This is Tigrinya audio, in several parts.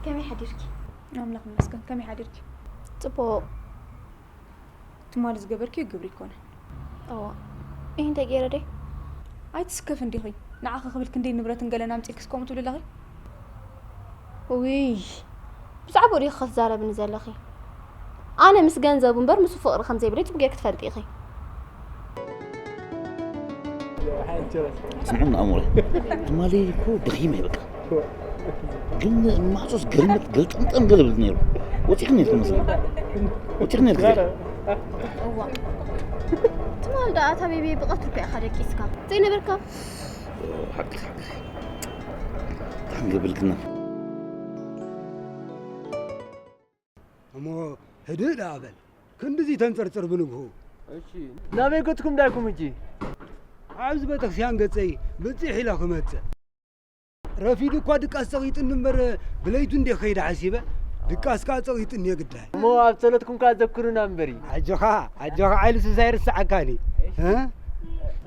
ከመይ ሓዲርኪ? ኣምላኽ ይመስገን። ከመይ ሓዲርኪ? ጽቡቕ። ትማሊ ዝገበርክዮ ግብሪ ኣይኮነን። እዋ፣ ይህ እንታይ ገይረ ደይ? ኣይትስከፍ እንዲኺ። ንዓኺ ክብል ክንደይ ንብረትን ገለን ኣምጺእልኪ እስከምኡ ትብሊ ኣለኺ? ውይ፣ ብዛዕባኡ ዲኺ ክትዛረብኒ ዘለኺ? ኣነ ምስ ገንዘቡ እምበር ምስ ፍቕሪ ከም ዘይብለይ ጽቡቕ ጌርኪ ትፈልጢ ኢኺ። ስምዑ ንኣእምሮ ትማሊ እኮ ደኺመ በቃ። ግን ማዕጾስ ገልመጥ ገልጠምጠም ገለ ብል ነይሩ። ወፂእክ ነይርክ መስለኒ። ወፂእክ ነይርክ። እዋ፣ ትማል ደኣ እታ ቤቢ ብቐትሩ እኮ ኢኻ ደቂስካ ዘይነበርካ። ሓቂ ሓቂ። ታንገ ብልክና። እሞ ህድእ ደኣ በል። ክንድዚ ተንጸርጽር ብንግሁ። እሺ፣ ናበይ ገጽኩም ዳይኩም ሕጂ? ኣብዚ ቤተክርስትያን ገጸይ ብጽሕ ኢለ ክመጽእ። ረፊዱ እኳ ድቃስ ጸቒጥኒ እምበር ብለይቱ እንዴ ከይደ ሓሲበ ድቃስ ከኣ ጸቒጥኒ የግዳይ። እሞ ኣብ ጸሎትኩም ከኣ ዘክሩና እምበሪ። ኣጆኻ ኣጆኻ ዓይልሱ ሳይርስዓካኒ። እ?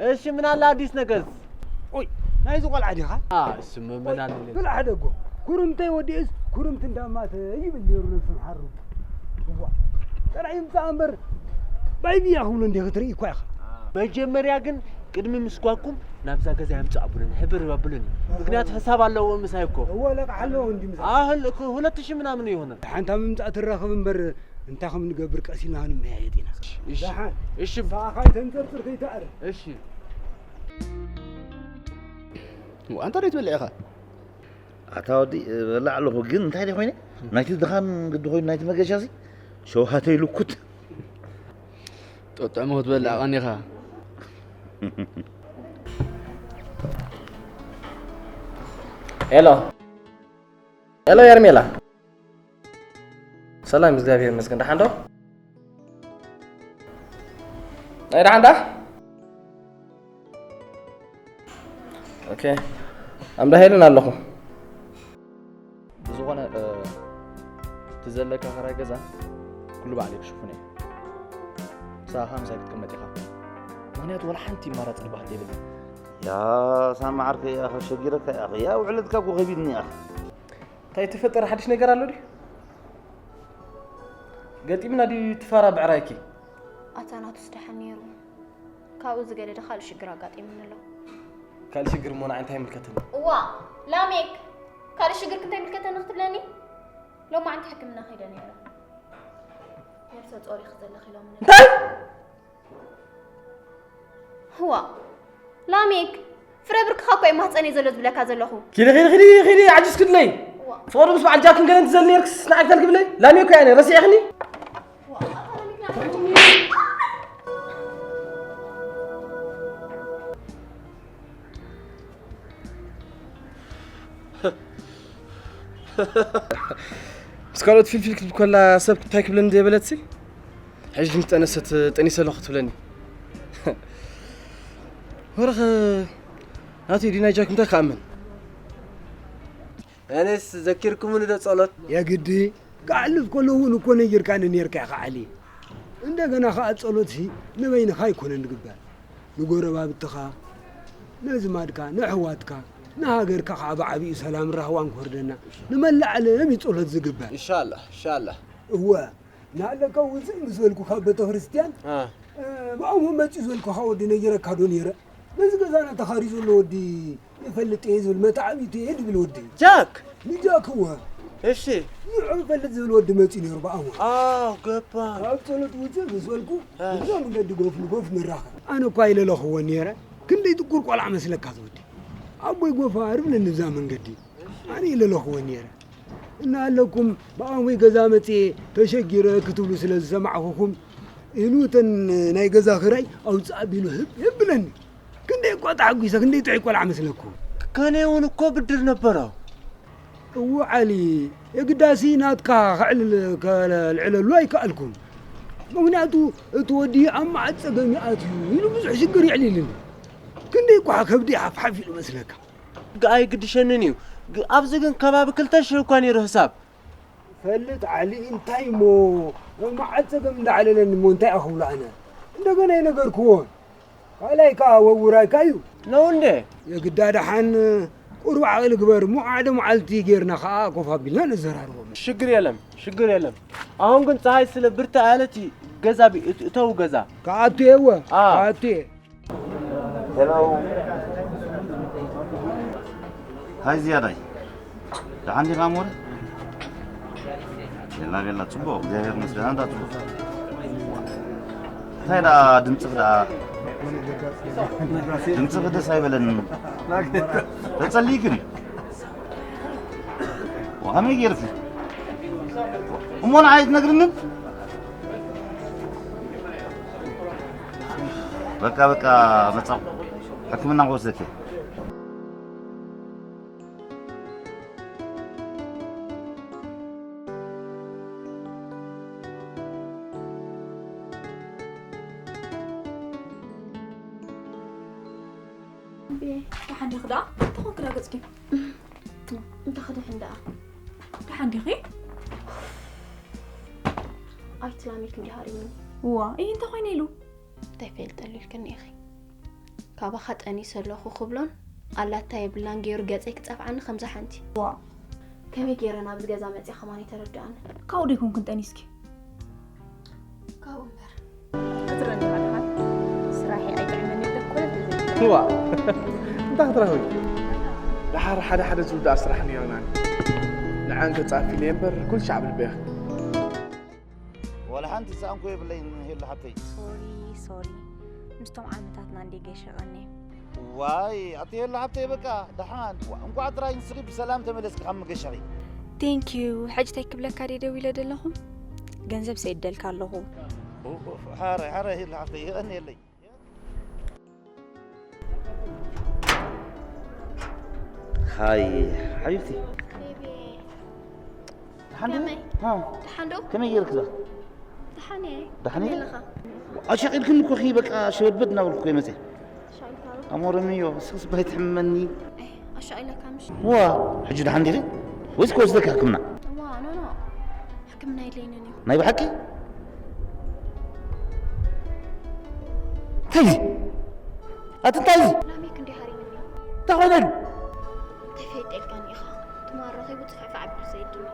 እሺ፣ ምን ኣለ ኣዲስ ነገርስ? ኦይ ናይዚ ቆልዓ ዲኻ? አ፣ እሱ ምን ኣለ? ብላ ሓደ ጎ ኩርምተይ ወዲእስ ኩርምቲ እንዳማተ ይብል ነይሩ ነብሱ ሓሩ። እዋ ጥራይ ይምጻእ እምበር ባይብያ ክብሎ እንዲህ ክትርኢ እኳ ኢኻ። መጀመርያ ግን ቅድሚ ምስጓኩም ናብዛ ገዛ የምጽእ ኣቡሉኒ፣ ሕብር ኣቡሉኒ። ምክንያቱ ሕሳብ ኣለዎ ምሳይ እኮ። እወ ለቃሕ ኣለዎ እንዲ ምሳይ። ኣህል እኮ ሁለት ሺህ ምናምን ይሆናል። ሓንታ ምምጻእ ትራኸብ እምበር እንታይ ከም ንገብር ቀሲና ክንመያየጥ ኢና። እሺ፣ ደሓን። እሺ። ብኣኻ ኣይተንጸርጽር ከይተኣረ። እሺ። ዋንታ ዶ ትበልዕ ኢኻ? ኣታ ወዲ በላዕ ኣለኹ ግን እንታይ ደይ ኮይነ ናይቲ ድኻን ግዲ ኮይኑ ናይቲ መገሻ ሲ ሸውሃተ ይልኩት ጥዑም ክትበልዕ ቀኒኻ። ሄሎ ሄሎ፣ ኤርሜላ። ሰላም፣ እግዚኣብሔር ይመስገን። ደሓን ዶ? ናይ ደሓን ዳ? ኦኬ። ኣምዳ ሄልን ኣለኹ። ብዝኾነ፣ እ፣ እቲ ዘለካ ክራይ ገዛ ኩሉ ባዕለይ ክሽፍኖ እየ። ምሳኻ ምሳይ ክትቅመጥ ኢኻ። ምኽንያቱ ዋላ ሓንቲ ኣማራጺ ዝበሃል የብልናን። ያ ሳሚ ዓርከይ፣ ኣኸ ሸጊረካ፣ ኣኸ ያ ውዕለትካ እኮ ከቢድኒ፣ ኣኸ። እንታይ ተፈጠረ? ሓድሽ ነገር ኣሎ ድዩ? ገጢምና ድዩ እቲ ፋራ ብዕራይኪ? ኣታ ናቱስ ደሓን ነይሩ። ካብኡ ዝገደደ ካልእ ሽግር ኣጋጢሙኒ ኣሎ። ካልእ ሽግር እሞ ንዓይ እንታይ ይምልከተኒ? እዋ፣ ላሜክ፣ ካልእ ሽግርኪ እንታይ ይምልከተኒ ክትብለኒ? ሎማዓንቲ ሕክምና ከይደ ነይረ። ነብሰ ጾር ኢኺ ዘለኺ ኢሎምኒ። እንታይ? ህዋ፣ ላሜክ፣ ፍረ ብርክኻ እኮ እዩ ማህፀነይ ዘሎ ዝብለካ ዘለኹ። ኪዲ፣ ኪዲ፣ ኪዲ፣ ኪዲ፣ ዓጅዝ ክድለይ። እዋ። ፍቕሪ ምስ በዓል ጃክን ገለን ትዘሊ ነርክስ ንዓይ ክተልግብለይ? ላሜክ እኮ እያ ነይ፣ ረሲዕኽኒ? እዋ፣ ኣታ ላሜክ ንዓይ ምስ ካልኦት ፊልፊል ክትብል ከላ ሰብ እንታይ ክብለኒ ዘይበለትሲ? ሕጂ ምስ ጠነሰት ጠኒሰ ኣለኹ ትብለኒ። ወረኸ ናተይ ዲናይ ጃክ እንታይ ክኣምን? ኣነስ ዘኪርኩምኒ ዶ ጸሎት? የግዲ ክኣልፍ ከሎ እውን እኮ ነጊርካኒ ነይርካ ኢኻ ዓሊ። እንደገና ኸኣ ጸሎትሲ ንበይንኻ ኣይኮነን ዝግበር። ንጎረባብትኻ፣ ነዝማድካ፣ ንኣሕዋትካ፣ ንሃገርካ ኸዓ ብዓቢኡ ሰላምን ራህዋን ክወርደና ንመላእ ዓለም እዩ ጸሎት ዝግበር። ኢንሻላህ ኢንሻላህ። እወ፣ ንኣለካ ውፅእ ምስ በልኩ ካብ ቤተክርስትያን አ። እ፣ ብኣምኡ መፂኡ ዝበልኩኻ ወዲ ነጊረካ ዶ ነይረ? ነዚ ገዛና ተኻርዩ ዘሎ ወዲ ይፈልጥ እየ ዝብል መተዓቢቲ እየ ዝብል ወዲ። ጃክ! ንጃክ እወ። እሺ። ንዑ ይፈልጥ ዝብል ወዲ መፂኡ ነይሩ ብኣምኡ። ኣው፣ ገባኝ። ካብ ጸሎት ውፅእ ምስ በልኩ አ። እዛ መንገዲ ጎፍ ንጎፍ ንራኸብ። ኣነ እኳ ኣይለለኽዎ ነይረ። ክንደይ ጥቁር ቆልዓ መስለካ ዝወዲ ኣቦይ ጎፋር ብለኒ እዛ መንገዲ ኣነ ይለለኽዎ ነይረ። እናሃለኩም ብኣሙይ ገዛ መፅየ ተሸጊረ ክትብሉ ስለ ዝሰማዕኹኹም ኢሉ እተን ናይ ገዛ ክራይ ኣውፅእ ኣቢሉ ህብ ህብ ብለኒ። ክንደይ እኳ ተሓጒሰ ክንደይ ጥዑይ ቆልዓ መስለኩም። ከኔ እውን እኮ ብድር ነበረ። እዎ ዓሊ፣ የግዳሲ ናትካ ከዕልል ከልዕለሉ ኣይከኣልኩን። ምኽንያቱ እቲ ወዲ ኣብ መዓት ጸገም ይኣትዩ ኢሉ ብዙሕ ሽግር የዕሊልኒ። ክንደይ እኳ ከብዲ ሓፍሓፍ ኢሉ መስለካ። ግ-፣ ኣይግድሸንን እዩ። ግ-፣ ኣብዚ ግን ከባቢ ክልተ ሽሕ እኳ ነይሩ ህሳብ። ፈልጥ ዓሊ፣ እንታይ እሞ መዓት ጸገም እንዳዕለለኒ እሞ እንታይ እኽብሎ ኣነ? እንደገና ኣይነገርክዎን። ካልኣይ ከኣ ወውራይካ እዩ። ነው እንዴ? የግዳ ደሓን ቁሩብ ዓቕሊ ግበር እሞ ሓደ መዓልቲ ጌርና ኸዓ ኮፍ ኣቢልና ንዘራርቦም። ሽግር የለም፣ ሽግር የለም። ኣሁን ግን ፀሓይ ስለ ብርታ ያለት ገዛ ቢ-፣ እት-፣ እተው ገዛ። ክኣቱ እየ እወ፣ አ። ክኣቱ እየ። ሄሎ። ሃይ ዝያዳይ። ደሓን ዲኻ ሞረ? ቤላ ቤላ፣ ጽቡቕ፣ እግዚኣብሔር ይመስገን። ኣንታ ጽቡቕ። እንታይ ደኣ ድምጽኽ ደኣ? ድምጽኽ ደስ ኣይበለንን። ተጸሊእክን? ከመይ ጌርኪ? እሞ ንዓይ ኣይትነግርንን? በቃ፣ በቃ፣ መጻኹ። ሕክምና ክወስደኪ። ደሓን ዲኺ ደኣ? እንታይ ኮንኪ ደኣ ገጽኪ? እንታይ ክድሕን ደኣ? ደሓን ዲኺ? ኣይትላመይ ክንዲ ሃሪሙኒ። እዋ፣ እይ እንታይ ኮይነ ኢሉ? እንታይ ፈልጠሉ ኢልክኒ ኢኺ? ካባኻ ጠኒሰ ኣለኹ ክብሎን ኣላታ የብላን ገይሩ ገጸይ ክጸፍዓኒ ከምዛ ሓንቲ። ዋ፣ ከመይ ገይረ ናብዚ ገዛ መጺኣ ከማን ኣይተረድኣኒ። ካብኡ ዶ ኣይኮንክን ጠኒስኪ? ካብኡ እምበር። ክትረኒ ኢኻ ደሓን? ስራሐይ ኣይጥዕመኒ ኢለ እኮ እየ ተዘይብለ። ዋ፣ እንታይ ክትረኽቢ? ደሓር ሓደ ሓደ ዝውዳእ ስራሕ ነይሩና። ንዓን ከጻፊ ኢለ እምበር ኩሉ ሻዕ ብልበይ ኢኺ። ዋላ ሓንቲ ዝሰኣንኩ የብለይን ሄሉ ሓብተይ። ሶሪ፣ ሶሪ። ምስቶም ዓመታትና እንዴ ገሸቐኒ። ዋይ፣ ኣቲ ሄሉ ሓብተይ በቃ ደሓን። ዋ፣ እንቋዕ ጥራይ ንስኺ ብሰላም ተመለስኪ ካብ መገሻኺ። ቴንክ ዩ። ሕጂ እንታይ ክብለካ ድየ ደዊለ ዘለኹ? ገንዘብ ሰይደልካ ኣለኹ። ኡፍ፣ ሓራይ፣ ሓራይ ሄሉ ሓብተይ፣ የቐንየለይ። ሃይ ሓቢብቲ። ቤቢ። ደሓን ዶ? ከመይ? ሃ። ደሓን ዶ? ከመይ ጌርክ ዛ? ደሓን እየ። ደሓን እየ? ከመይ ኣለኻ? ኣሻቒልክኒ እኮ ኺ በቃ ሸበድበድ እናበልኩ እኮ እየ መፅየ። ኣሻቒልካ ዶ? ኣሞረምዮ፣ ስኽስ ባይ ትሕመኒ። ኣይ፣ ኣሻቒለካ ምሽ? ዋ፣ ሕጂ ደሓን ዲኺ? ወይስ ክወስደካ ሕክምና? ዋ፣ ኖ፣ ኖ። ሕክምና የድልየንን እዩ። ናይ ብሓቂ? እንታይ እዩ? ኣቲ እንታይ እዩ? ላሜክ እንዲ ሃሪምኒ። እንታይ ኮይኑ? እንታይ ፈይጠልካኒ ኢኻ? ትማል ረኺቡ ጽፍዕፍ ዓቢሉ ሰይድኒ።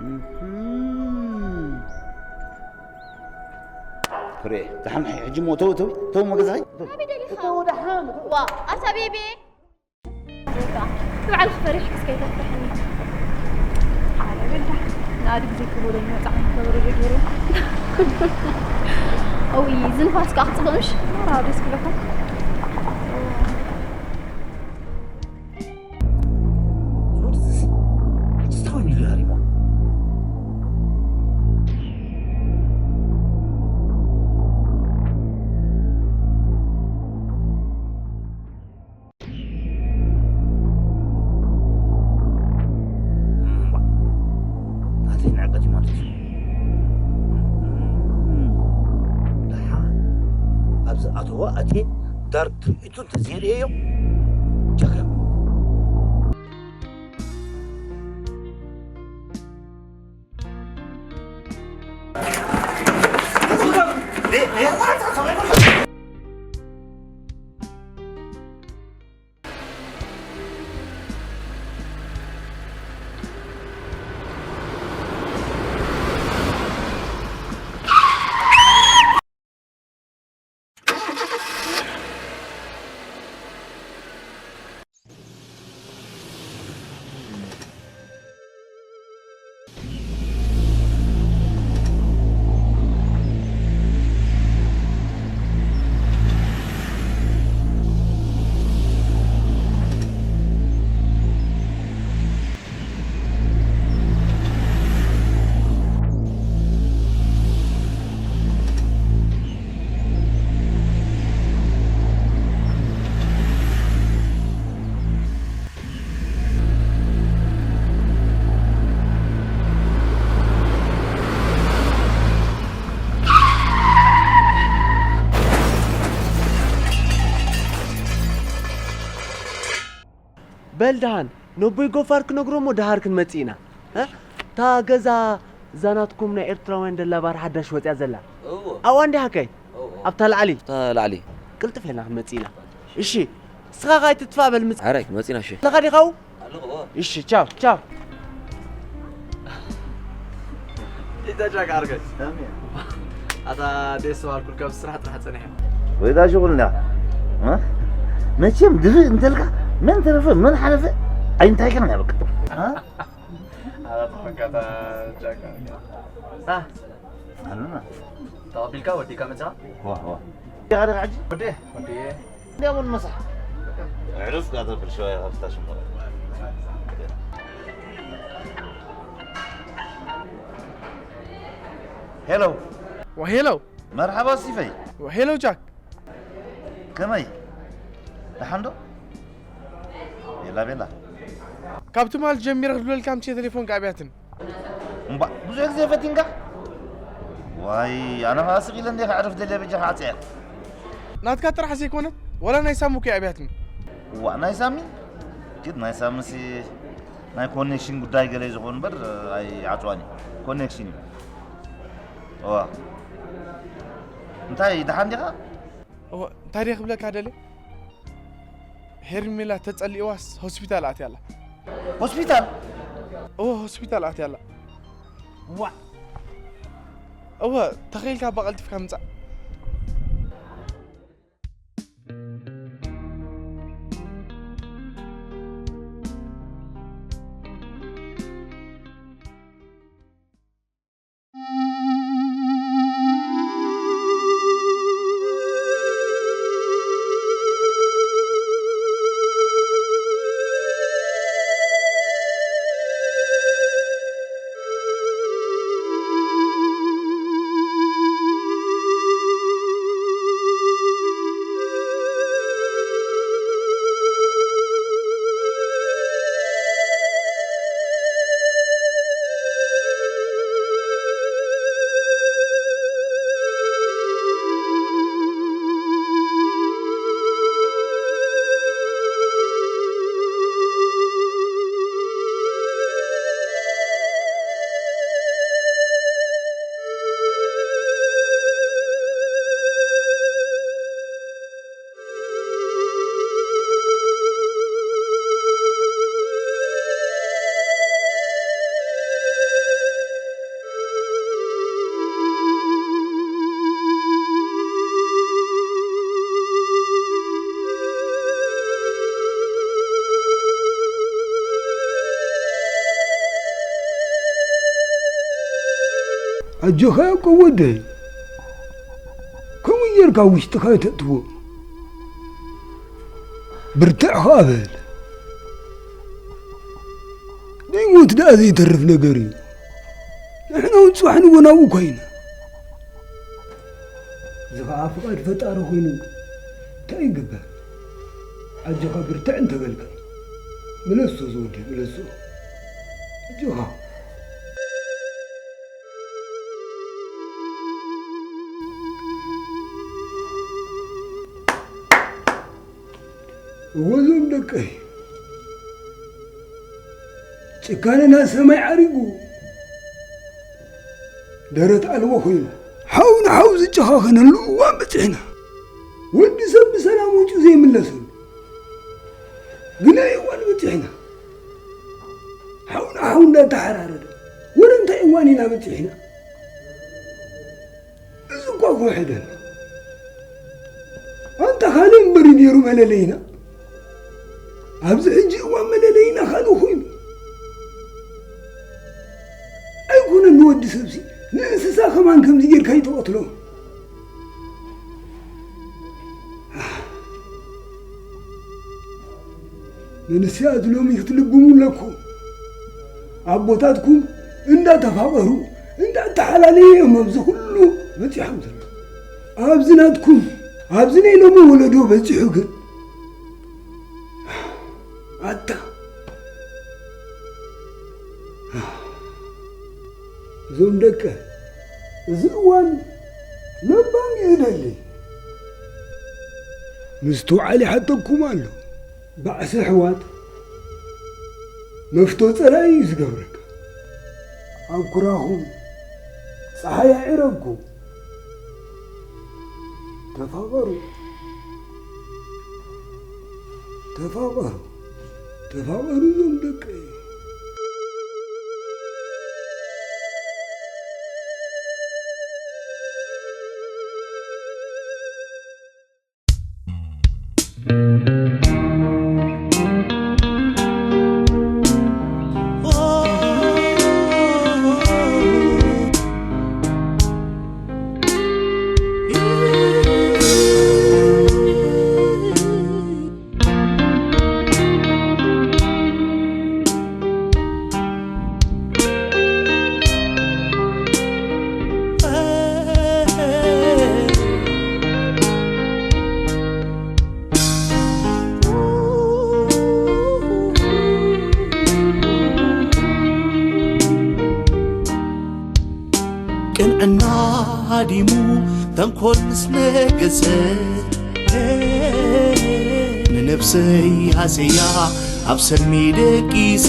እህም። ፍሬ፣ ደሓን ሕጂ እሞ ተው፣ ተው፣ ተው እሞ ገዛኸይ፣ ተው። ኣበይ ደሊኻ? ተው ደሓን። ዋ፣ ኣታ ቤቤ። በቃ፣ ንባዕልኺ ፈሪሕኪ እስከ ኣይተፍርሕኒ። ሓደ በል ደሓን። ንኣድግ ዘይክበደኒ መጻዕኒ ከበሮ ዶ ገይረ። እውይ፣ እዚ ንፋስ ከኣ ክጽብቕ ምሽ? ማራ ደስ ክብለካ። ዞት እዚ ሕጂ ስታይ ኢሉ ሃሪሞ። እምባ። ናተይ ንዕቀት እዩ ማለት እዩ። እም፣ ደሓን ኣብዚ ኣተወ ኣትየ ዳር ትርኢቱ እንተዘየርእየዮ ጀግና። በል ደሓን፣ ነቦይ ጎፋር ክነግሮ እሞ ደሃር ክንመጽእ ኢና። እ? እታ ገዛ እዛ ናትኩም ናይ ኤርትራውያን ደላባር ሓዳሽ ወጽያ ዘላ። እዎ። ኣብኣ እንዲያ ሓካይ? እዎ። ኣብታ ላዕሊ? ኣብታ ላዕሊ። ቅልጥፍ ኢልና ክንመጽእ ኢና። እሺ፣ እስኻ ኸኣ ኣይትጥፋእ በል ምጽእ። ሓራይ፣ ክንመጽእ ኢና፣ እሺ። ኣለኻ ዲኻ ኣብኡ? እሺ፣ ቻው ቻው። ኢታጃ ጋርገ ኣታ ደስ ባልኩልካ ብስራሕ ጥራሕ ጸኒሐ። ወይዳ ሽጉልና መቸም ድፍእ እንተልካ መን ተረፈ መን ሓለፈ ኣይንታይ ከነ ያበቃ። ኣታ ፈካታ ጃካ ኣሉና ተቐቢልካ ወዲካ መጻ ዋ ዋ ያደ ዓጂ ወዲ ወዲ እንዲያውን መሳ ዕሩፍ ጋር ተብር ሸዋያ ካብታ ሽሞ ሄሎ ወሄሎ መርሓባ ሲፈይ ወሄሎ ጃክ ከመይ ደሓንዶ ቤላ ቤላ ካብ ትማል ጀሚረ ክድወልካ ምቼ ቴሌፎን ከኣብያትን እምባ ብዙሕ ግዜ ፈቲንካ ዋይ ኣነ ኸዓ ስቕ ኢለ እንደ ከዕርፍ ደልየ በጃኻ ዓፅያ ናትካ ጥራሕ ዘይኮነት ወላ ናይ ሳሙ ከይኣብያትኒ ዋ ናይ ሳሚ ግድ ናይ ሳምሲ ናይ ኮኔክሽን ጉዳይ ገለ ዝኾን እምበር ኣይዓፅዋን እዩ ኮኔክሽን እዩ እዋ እንታይ ደሓን ዲኻ እንታይ ደ ክብለካ ደለ ሄርሜላ ተጸሊእዋስ ሆስፒታል ኣትያ ኣላ ሆስፒታል እወ ሆስፒታል ኣትያ ኣላ ዋ እወ ተኸኢልካ ባቐልጢፍካ ምጻእ ኣጆኻ ያቆብ ወደይ፣ ከምኡ ጌርካ ውሽጥኻ ኣይተእትዎ። ብርትዕ ኸኣ በል። ናይ ሞት ደኣ ዘይተርፍ ነገር እዩ። ንሕና እውን ጽባሕ ንጎ ናብኡ እኳ ኢና። እዚ ኸኣ ፍቓድ ፈጣሪ ኾይኑ እንታይ ይግበር? ኣጆኻ ብርትዕ እንተበልካ። ምለሶ ዝወደይ፣ ምለሶ። ኣጆኻ። እወ እዞም ደቀይ ጭካነ ናብ ሰማይ ዓሪጉ ደረት ኣልቦ ኮይኑ ሓው ንሓው ዝጨኻኸነሉ እዋን በፂሕና። ወዲ ሰብ ብሰላም ወፂኡ ዘይምለሰሉ ግናይ እዋን በፂሕና። ሓው ንሓው እንዳተሓራረደ ወደ እንታይ እዋን ኢና በፂሕና? እዚ እኳ ክውሕደና ኣንታ ካልእ እምበር እዩ ነይሩ መለለይና። ኣብዚ ሕጂ እዋን መለለይና ካልእ ኮይኑ ኣይኮነን። ንወዲ ሰብሲ ንእንስሳ ከማን ከምዚ ጌርካ ይተቐትሎ። መንስያት ሎሚ ክትልግሙ ኣለኩም። ኣቦታትኩም እንዳተፋቐሩ እንዳተሓላለዩ እዮም ኣብዚ ኩሉ በፂሖም ዘለዉ። ኣብዚ ናትኩም ኣብዚ ናይ ሎሚ ወለዶ በፂሑ ግን ኣታ እዞም ደቀ እዚ እዋን ለባም እዩ ደሊ ምስትውዓል ይሓተኩም ኣሎ። ባዕሲ ኣሕዋት መፍቶ ጸላኢ እዩ ዝገብረካ። ኣብ ኩራኹም ጸሓይ ኣዕረብኩም። ተፋቐሩ፣ ተፋቐሩ። ተፋቐሩ እዞም ደቀይ። ቅንዕና ሃዲሙ ተንኮል ምስ ነገሰ፣ ንነብሰይ ሃሰያ ኣብ ሰልሚ ደቂሰ፣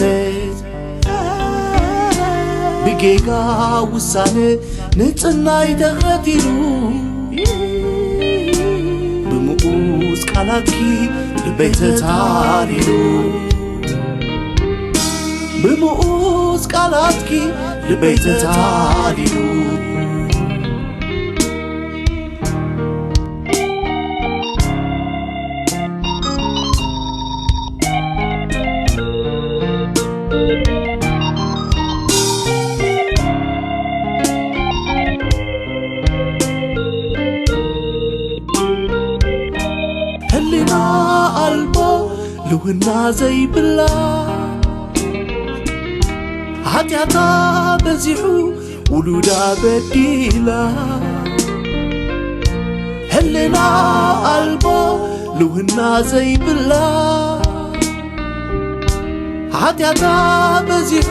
ብጌጋ ውሳነ ንጽናይ ተኸቲሉ፣ ብምኡዝ ቃላትኪ ልበይ ተታሊሉ፣ ብምኡዝ ቃላትኪ ልበይ ተታሊሉ። ህሊና ኣልቦ ልውና ዘይብላ፣ ሓጢኣታ በዚሑ ውሉዳ በዲላ። ህልና ኣልቦ ልውና ዘይብላ፣ ሓጢኣታ በዚሑ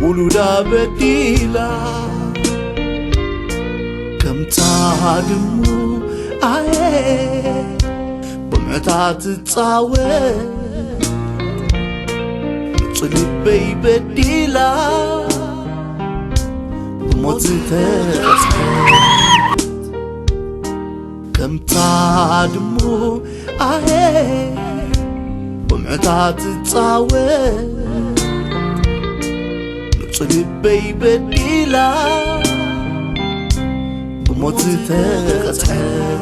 ውሉዳ በዲላ። ከምታ ድሙ ኣየ ብምዕታ ትጻወት፣ ንጹህ ልበይ በዲላ ብሞት ዝተቐጽዐት። ከምታ ድሙ ኣየ ብምዕታ ትጻወት፣ ንጹህ ልበይ በዲላ ብሞት ዝተቐጽዐት።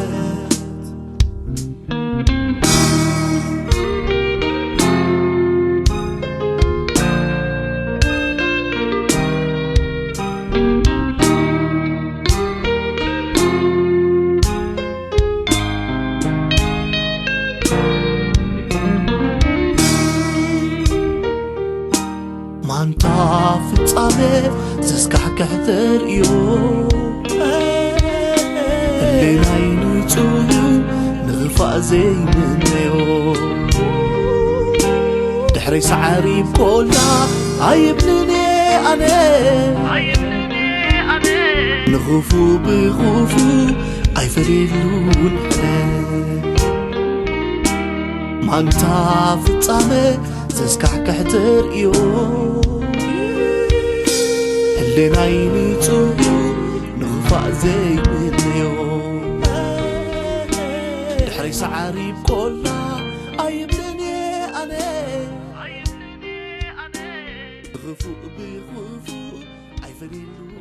ማንታ ፍጻመ ዘስካሕክሕ ተርእዮ፣ ህሌናይ ንጹህ እዩ ንኽፋእ ዘይምነዮ። ድሕረይ ሳዕሪ ይብቆላ ኣይብልን እየ ኣነ፣ ንኽፉእ ብኽፉእ ኣይፈርየሉን ሕነ። ማንታ ፍጻመ ዘስካሕክሕ ተርእዮ፣ ህሌናይ ንጹህ እዩ ንኽፋእ ዘይምነዮ። ድሕረይ ሳዕሪ ይብቆላ ኣይብልን እየ ኣነ፣ ንኽፉእ ብኽፉእ ኣይፈርየሉን።